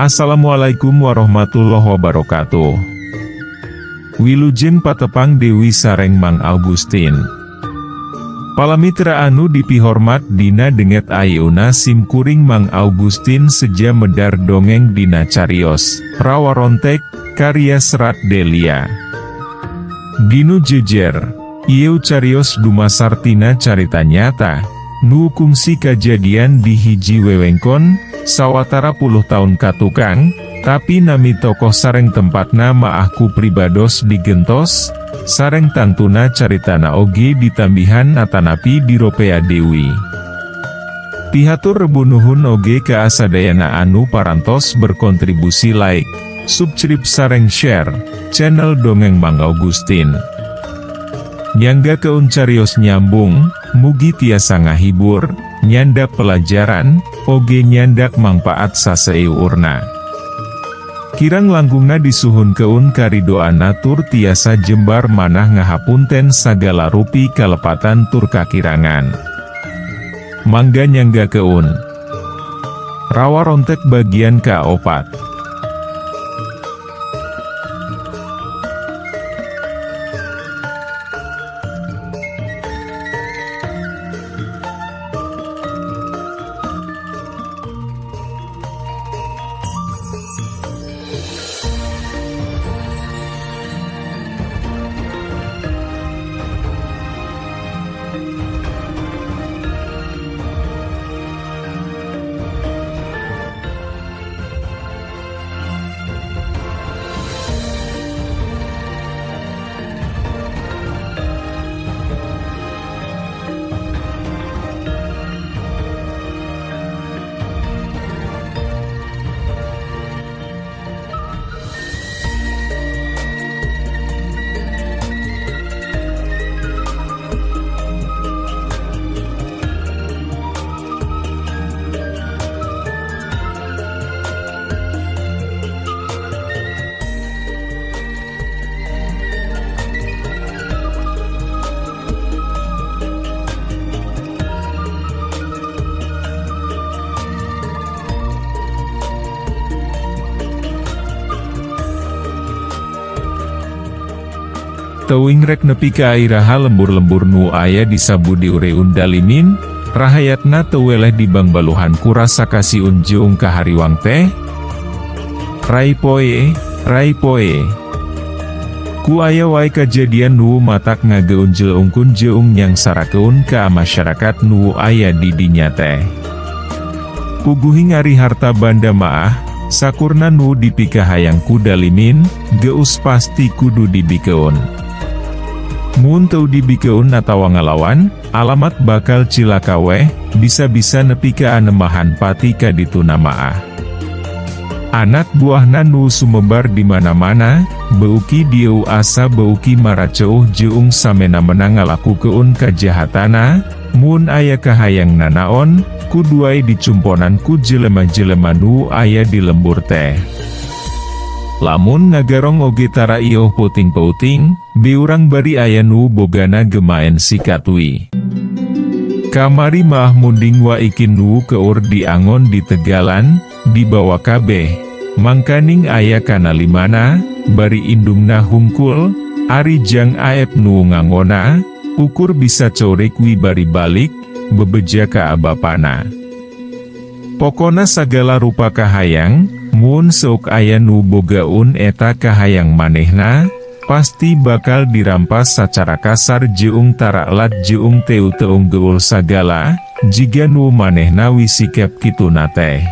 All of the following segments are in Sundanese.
Assalamualaikum warahmatullahi wabarakatuh. Wilujeng patepang Dewi sareng Mang Augustin. Palamitra anu dipihormat dina denget ayeuna sim kuring Mang Augustin seja medar dongeng dina carios, Rawarontek, karya Serat Delia. Dinu jejer, ieu carios dumasar tina carita nyata, nu kungsi kajadian di hiji wewengkon, sawatara puluh tahun katukang, tapi nami tokoh sareng tempatna maah ku pribados digentos, sareng tangtuna caritana oge ditambihan atanapi diropea deui. Pihatur rebu nuhun oge ka asadayana anu parantos berkontribusi like, subscribe sareng share, channel Dongeng Mang Augustin. Nyanggakeun carios nyambung, mugi tiasa ngahibur, nyandak pelajaran, oge nyandak mangpaat saseueurna. Kirang langkungna disuhunkeun karidoanna tur tiasa jembar manah ngahapunten sagala rupi kalepatan tur kakirangan. Mangga nyanggakeun. Rawarontek bagian ka-4. Teuing rek nepi ka iraha lembur-lembur nu aya di sabudi ureun dalimin, rahayatna teu weleh dibangbaluhan ku rasa kasiun jeung kahariwang teh? Rai poe, rai poe. Ku aya wae kajadian nu matak ngageunjleungkeun jeung nyangsarakeun ka masyarakat nu aya di dinya teh. Puguhing ari harta banda maah, sakurna nu dipikahayang ku dalimin, geus pasti kudu dibikeun. Mun teu dibikeun atawa ngalawan, alamat bakal cilaka weh, bisa-bisa nepi ka anemahan pati ka dituna maah. Anak buahna nu sumebar di mana-mana, beuki dieu asa beuki maraceuh jeung samena-mena ngalakukeun kajahatana, mun aya kahayang nanaon, kudu wae dicumponan ku jelema-jelema nu aya di lembur teh. Lamun ngagarong oge tara ioh puting-peuting, biurang bari aya nu bogana gemaen sikatwi. Kamari maah munding wa ikin nu keur diangon di tegalan, dibawa kabeh, mangkaning aya kana limana, bari indungna hungkul, ari jang aep nu ngangona, ukur bisa corik wi bari balik, bebeja ka bapana. Pokona sagala rupa kahayang, mun seuk aya nu bogaun eta kahayang manehna, pasti bakal dirampas sacara kasar jeung tara lat jeung teu-teung geul sagala, jiga nu manehna wisikep kituna teh.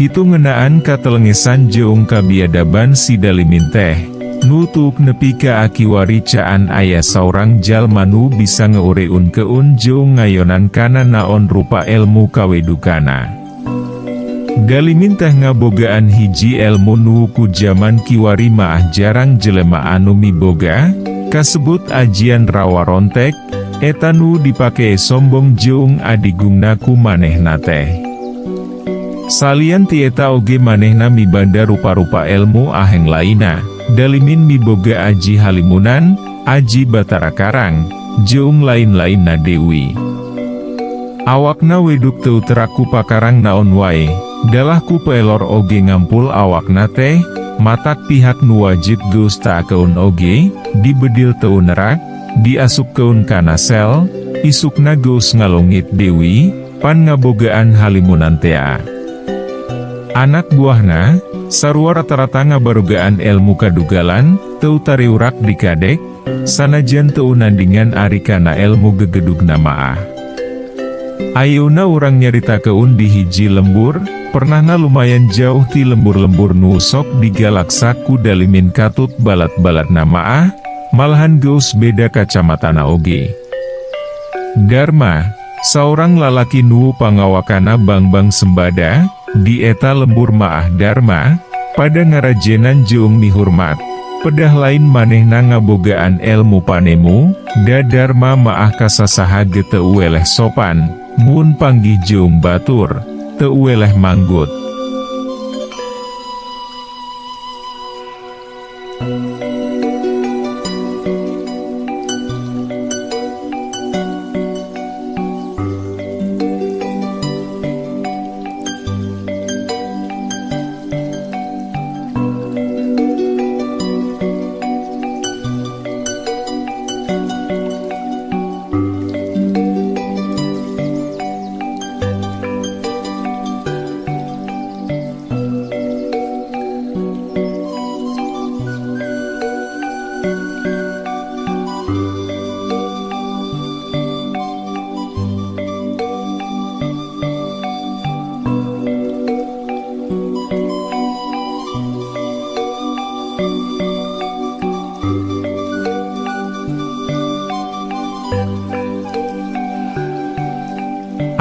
Kitu ngeunaan katelengesan jeung kabiadaban si Dalimin teh, nu tuuk nepi ka kiwari caan aya saurang jalma nu bisa ngeureunkeun jeung ngayonan kana naon rupa elmu kawedukana. Dalimin teh ngabogaan hiji elmu nu ku jaman kiwari maah jarang jelema anu miboga, kasebut ajian Rawarontek, eta nu dipake sombong jeung adigungna ku manehna teh. Salian ti eta oge manehna mibanda rupa-rupa elmu aheng laina, Dalimin miboga aji halimunan, aji batara karang, jeung lain-lainna deui. Awakna weduk teu terak ku pakarang naon wae, dalah ku pelor oge ngampul awakna teh, matak pihak nu wajib geus taakeun oge, dibedil teu nerak, diasupkeun kana sel, isukna geus ngalongit deui, pan ngabogaan halimunan tea. Anak buahna, sarua rata-rata ngabarogaan elmu kadugalan, teu tariurak dikadek, sanajan teu nandingan ari kana elmu gegedugna maah. Ayeuna urang nyaritakeun di hiji lembur, pernahna lumayan jauh ti lembur-lembur nu sok digalaksa ku Dalimin katut balat-balatna maah, malahan geus beda kacamatana oge. Dharma, saurang lalaki nu pangawakana bangbang sembada, di eta lembur maah Dharma, pada ngarajenan jeung mihurmat. Pedah lain manehna ngabogaan elmu panemu, da Dharma maah kasasaha ge teu weleh sopan, mun panggih jeung batur, teu weleh manggut.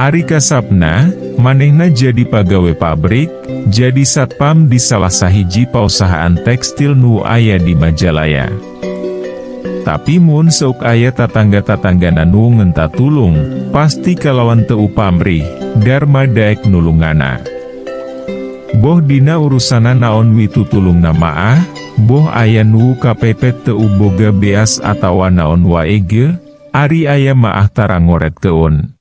Ari kasabna, manehna jadi pagawe pabrik, jadi satpam di salah sahiji pausahaan tekstil nu aya di Majalaya. Tapi mun sok aya tatangga-tatanggana nu ngenta tulung, pasti kalawan teu pamrih, Dharma daek nulungana. Boh dina urusana naon wi tutulungna maah, boh aya nu kapepet teu boga beas atawa naon wae ge, ari aya maah tara ngoretkeun.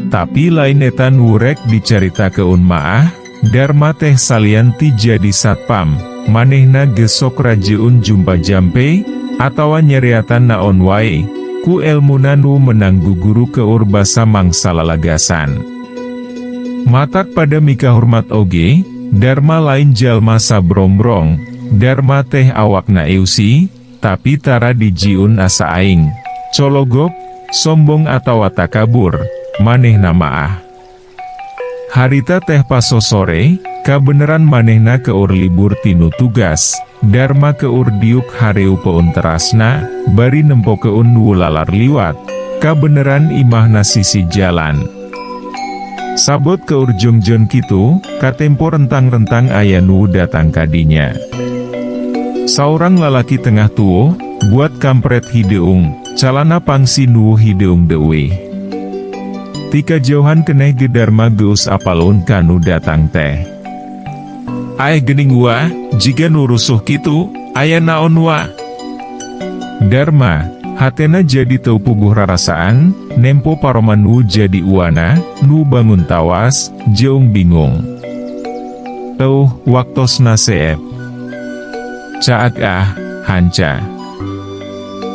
Tapi lain eta nu rek dicaritakeun maah, Dharma teh salian ti jadi satpam, manehna ge sok rajeun jumpa jampe, atawa nyareatan naon wae, ku elmuna nu menang guguru keur basa mangsa lalagasan. Matak pada mikahormat oge, Dharma lain jalma sabrombrong, Dharma teh awakna eusi, tapi tara dijiun asa aing, cologok, sombong atawa takabur, manehna maah. Harita teh paso sore, kabeneran manehna keur libur tinu tugas, Dharma keur diuk hareupeun terasna, bari nempokeun nu lalar liwat, kabeneran imahna sisi jalan. Sabot keur jongjon kitu, katempo rentang-rentang aya nu datang kadinya. Saurang lalaki tengah tuo, buat kampret hideung, calana pangsi nu hideung deui. Tika jauhan keneh ge Dharma geus apalun kanu datang teh. Aeh gening wa, jiga nu rusuh kitu, aya naon wa? Dharma, hatena jadi teu puguh rarasaan, nempo paroman nu jadi uana, nu bangun tawas, jeung bingung. Euh, waktosna seep. Caag ah, hanca.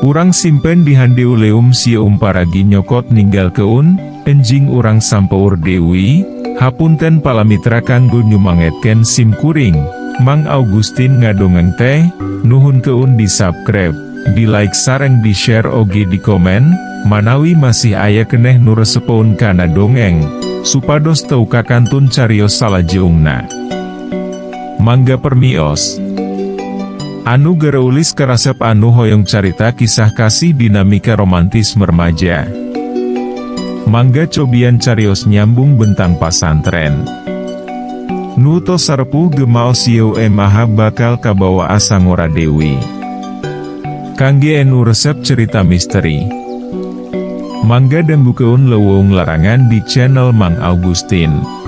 Urang simpen di handeuleum sieum paragi nyokot ninggalkeun, enjing urang sampeur deui, hapunten palamitra kanggo nyumangetkeun sim kuring, Mang Augustin ngadongeng teh, nuhunkeun di subscribe, di like sareng di share oge di komen, Manawi masih aya keneh nu resepeun kana dongeng, supados teu kakantun carios salajeungna. Mangga permios. Anu gareulis karasep anu hoyong carita kisah kasih dinamika romantis remaja. Mangga cobian carios Nyambung Bentang Pasantren. Nu tos sarepuh ge maos ieu mah bakal kabawa asa ngora deui. Kangge anu resep cerita misteri. Mangga dangukeun Leuweung Larangan di channel Mang Augustin.